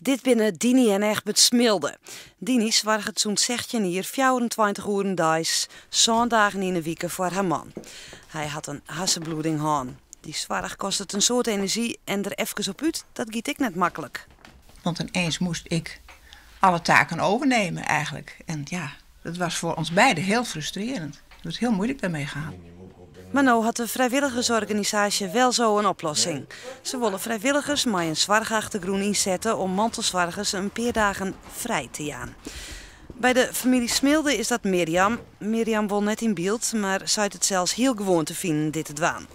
Dit binne Dini en Egbert Smilde. Dini soarget sûnt 16 jier 24 oeren deis, 7 dagen yn 'e wike foar har man. Hy hat in harsenbloeding hân. Dy soarch kostet in soad enerzjy en der efkes op út, dat giet ek net maklik. Want ineens moest ik alle taken overnemen eigenlijk. En ja, dat was voor ons beiden heel frustrerend. Het was heel moeilijk daarmee gehad. Mar no hat de frijwilligersorganisaasje Welzo in oplossing. Se wolle frijwilligers mei in soarchachtergrûn ynsette om mantelsoargers in pear dagen frij te jaan. By de famylje Smilde is dat Mirjam. Mirjam wol net yn byld, mar seit it sels hiel gewoan te finen dit te dwaan.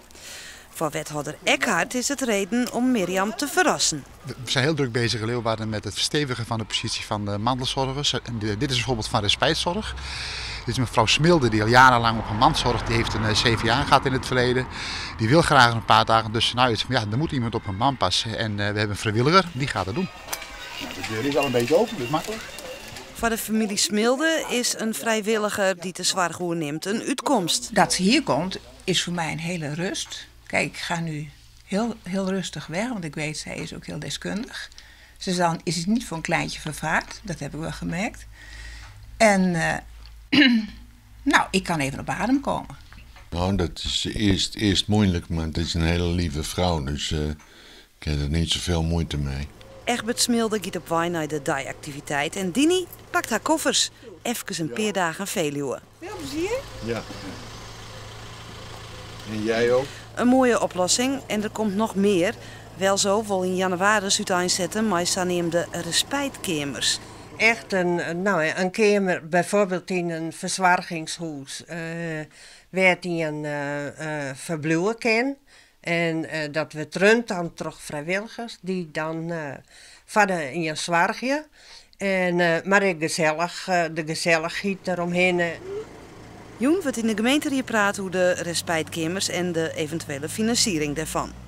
Foar wethâlder Ekhart is it reden om Mirjam te ferrassen. We zijn heel druk bezig in Leeuwarden met het verstevigen van de positie van de mantelzorgers. En dit is een voorbeeld van respijtzorg. Dit is mevrouw Smilde die al jarenlang op een man zorgt. Die heeft een CVA gehad in het verleden. Die wil graag een paar dagen tussenuit. Maar ja, er moet iemand op een man passen. En we hebben een vrijwilliger, die gaat dat doen. Nou, de deur is al een beetje open, dus makkelijk. Foar de famylje Smilde is in frijwilliger dy't de soarch oernimt in útkomst. Dat ze hier komt is voor mij een hele rust. Kijk, ik ga nu heel, heel rustig weg, want ik weet, zij is ook heel deskundig. Ze dan is het niet voor een kleintje vervaard, dat heb ik wel gemerkt. En nou, ik kan even op adem komen. Nou, dat is eerst moeilijk, maar het is een hele lieve vrouw, dus ik heb er niet zoveel moeite mee. Egbert Smilde giet op wei nei de deiaktiviteit en Dini pakt har koffers. Efkes in pear dagen Veluwe. Veel plezier. Ja. En jij ook? In moaie oplossing en der komt noch mear. Welzo wol yn jannewaris úteinsette mei saneamde respijtkeamers. Echt in, nou ja, in keamer, byfoarbyld yn in fersoargingshûs, wêr't ien ferbliuwe kin. En dat wurdt rund dan troch frijwilligers dy't dan foar de ien soargje. En, mar ek gesellich, de gesellichheid deromhinne. Jûn wurdt yn de gemeenterie praat oer de respijtkeamers en de eventuele finansiering dêrfan.